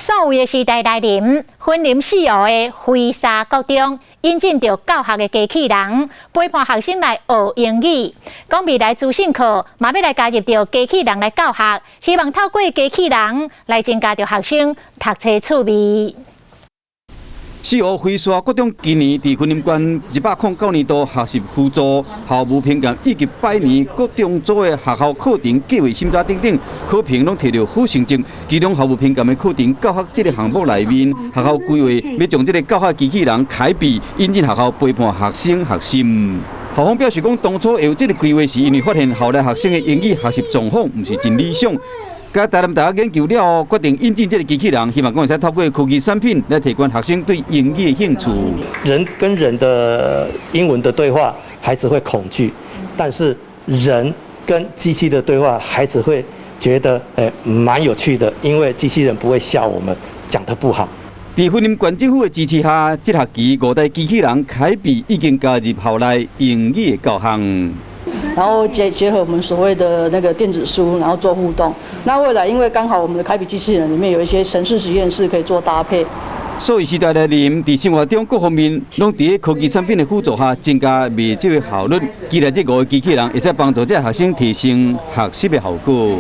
數位的時代來臨，雲林四湖的飛沙國中引進著教學的機器人，陪伴學生來學英語。講未來資訊課嘛欲來加入著機器人來教學，希望透過機器人來增加著學生讀冊趣味。四湖飛沙國中今年佇雲林縣109年度學習輔助校務評鑑以及百年國中組的學校課程計劃審查等等考評，攏提著好成績。其中校務評鑑的課程教學這个項目內面，學校規劃欲將這个教學機器人凱比引進學校陪伴學生學習。校方表示講，當初會有這个規劃，是因為發現校內學生的英語學習狀況毋是真理想。佮台南大學研究了後，決定引進這个機器人，希望講會使透過科技產品來提懸學生對英語的興趣。人跟人的英文的對話，孩子會恐懼；但是人跟機器的對話，孩子會覺得蠻有趣的，因為機器人不會笑我們講得不好。佇雲林縣政府的支持下，這學期五台機器人凱比已經加入校內英語的教學。然後結合我們所謂的那個電子書，然後做互動。那未來因為剛好我們的凱比機器人裡面有一些程式實驗室可以做搭配。數位時代來臨，佇生活中各方面攏佇咧科技產品的輔助下，增加袂少的效率。期待這五个機器人會使幫助這學生提升學習的效果。